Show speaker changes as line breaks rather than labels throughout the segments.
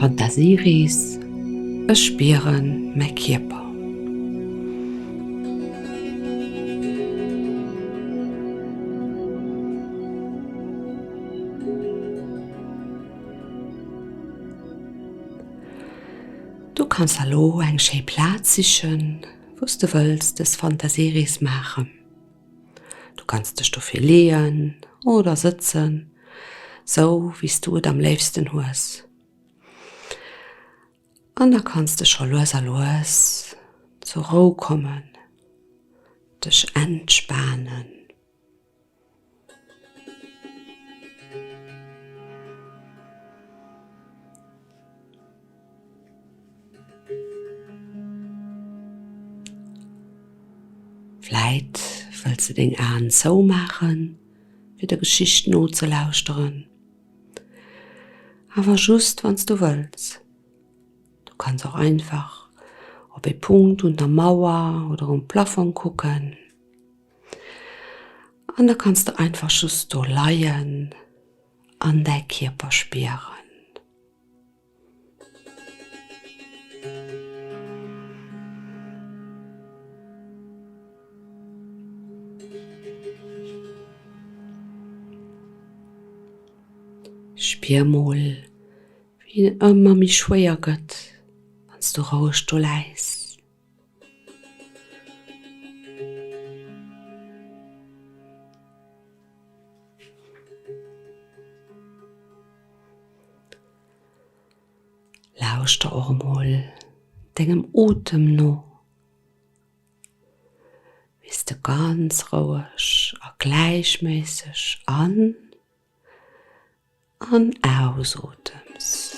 Fantasierees, Ech spieren mäi Kierper. Du kanns elo eng schéi Plaz sichen, wou s de wëlls dës Fantasierees maachen. Du kanns dech dofir leeën oder sëtzen, sou wéi s du et am léifsten hues. An da kanns de scho lues a lues zur Rou kommen, dech entspanen. Vläit wëlls de deng Aen zoumaachen, fir der Geschicht nozelauschteren. Awer just wann s du wëlls. Du kanns och einfach op ee Punkt un der Mauer oder um Plafong kucken. An da kanns de einfach just do leien an däi Kierper spieren. Spier mol, wéi en ëmmer méi schwéier gëtt, wann s du roueg do läis. Lauschter och emol dengem Otem no, wéi s de ganz roueg a gläichméisseg an an ausotems.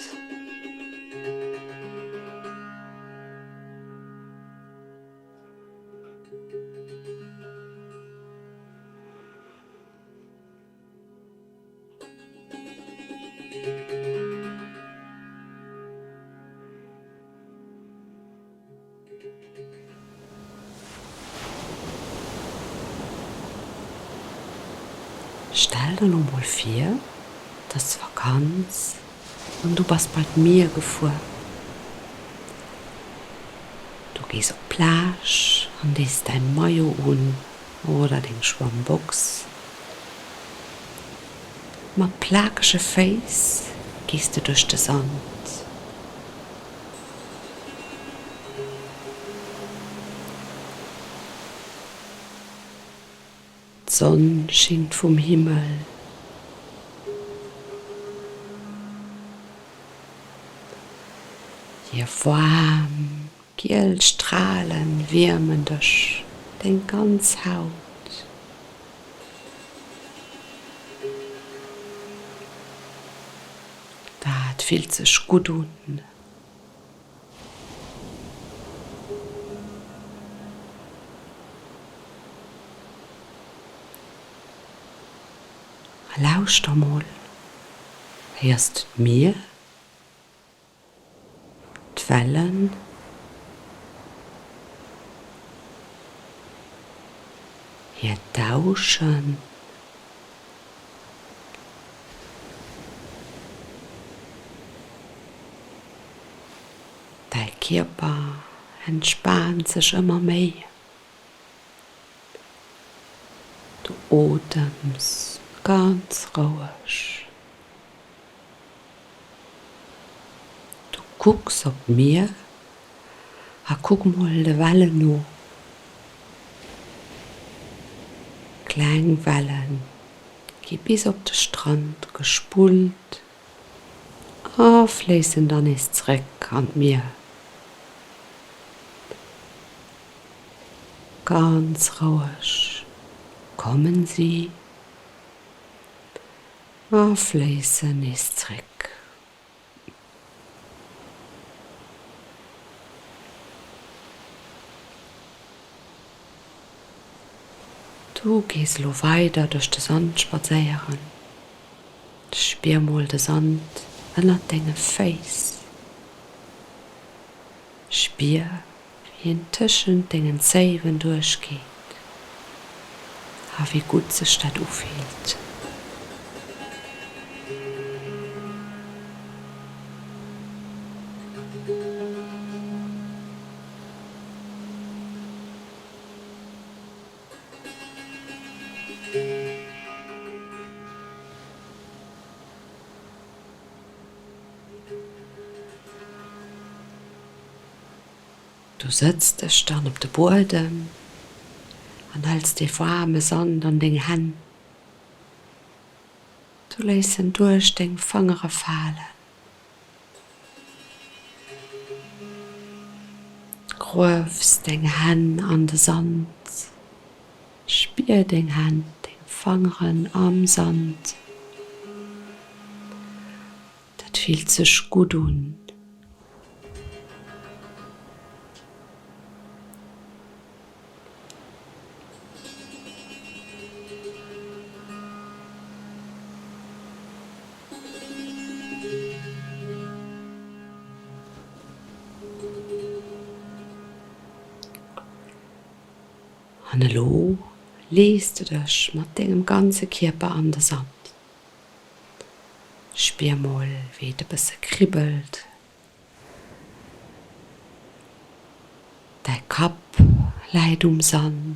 Stell der lo mol vir, et ass Vakanz an du bass bei d'Mier gefuer. Du gees op d'Plage an dees däi Maillot un oder deng Schwammbox. Mat plakege Féiss gees de duerch de Sand. D'Sonn schingt vum Himmel. Hir waarm, giel Stralen wiermen dech, deng ganz Haut. Dat fillt sech gutt un. A lauschter mol, héiers de d'Mier, d'Wellen? Hiert Dauschen? Däi Kierper entspaant sech ëmmer méi. Du otems ganz roueg. Du kucks op d'Mier a kuck mol de Wellen no. Kleng Wellen gi bis op de Strand gespullt a fléissen dann nees zréck an d'Mier. Ganz roueg kommen si a fléissen nees zréck. Du gees elo weider duerch de Sand spadséieren. Spier mol de Sand ënnert denge Féiss. Spier wéi en tëschent dengen Zéiwen duerchgeet a wéi gutt sech dat ufillt. Du sëtz dech dann op de Buedem an hëls dee waarme Sand an deng Hänn. Du léiss en duerch deng Fangere falen. Gruefs deng Hänn an de Sand. Spier deng Hänn, deng Fangeren am Sand. Dat fillt sech gutt un. An elo lees de dech mat dengem ganze Kierper an de Sand. Spier mol, wéi et e bësse kribbelt. Däi Kapp läit um Sand.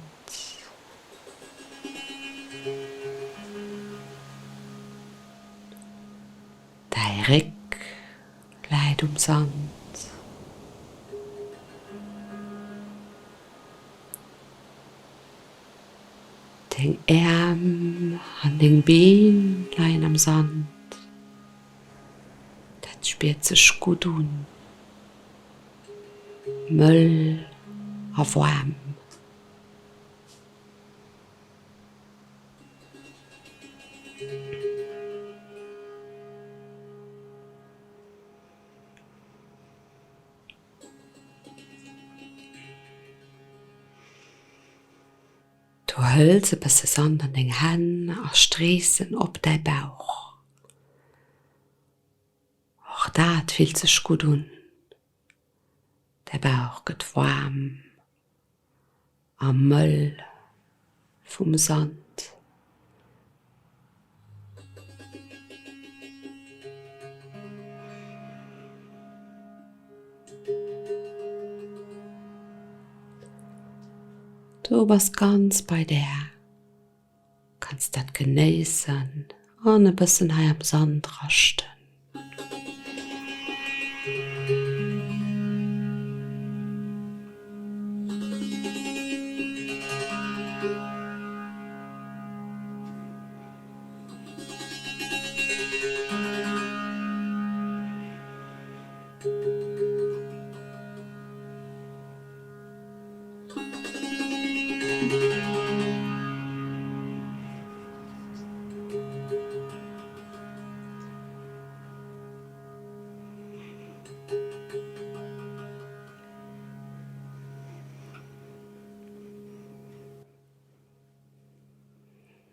Däi Réck läit um Sand. Deng Äerm an deng Been leien am Sand. Dat spiert sech gutt un, mëll a waarm. Du hëls e bësse Sand an deng Hänn a strees en op däi Bauch. Och dat fillt sech gutt un. Däi Bauch gëtt waarm a mëll vum Sand. Du bass ganz bei där, kanns dat genéissen an e bëssen hei am Sand raschten.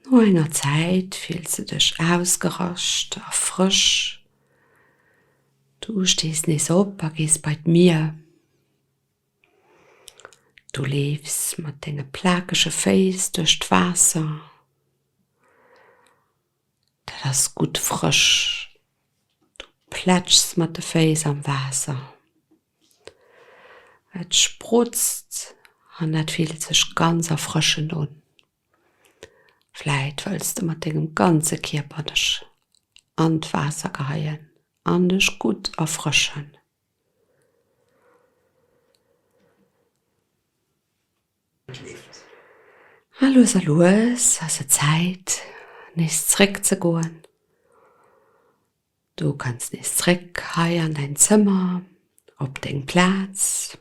No enger Zäit fills de dech ausgerascht a frësch. Du stees nees op a gees bei d'Mier. Du leefs mat denge plakege Féiss duerch d'Waasser. Dat ass gutt frësch. Du plätschs mat de Féiss am Waasser. Et sprutzt an dat fillt sech ganz erfrëschend un. Vläit wëlls de mat dengem ganze Kierper dech an d'Waasser geheien an dech gutt erfrëschen. A lues a lues ass et Zäit nees zréck ze goen. Du kanns nees zréck hei an däin Zëmmer, op deng Plaz.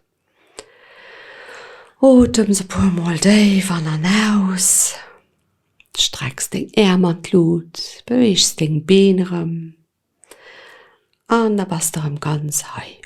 Otems e puer mol déif an an aus, strecks deng Äerm an d'Lut, beweegs deng Been erëm. An da bass de erëm ganz hei.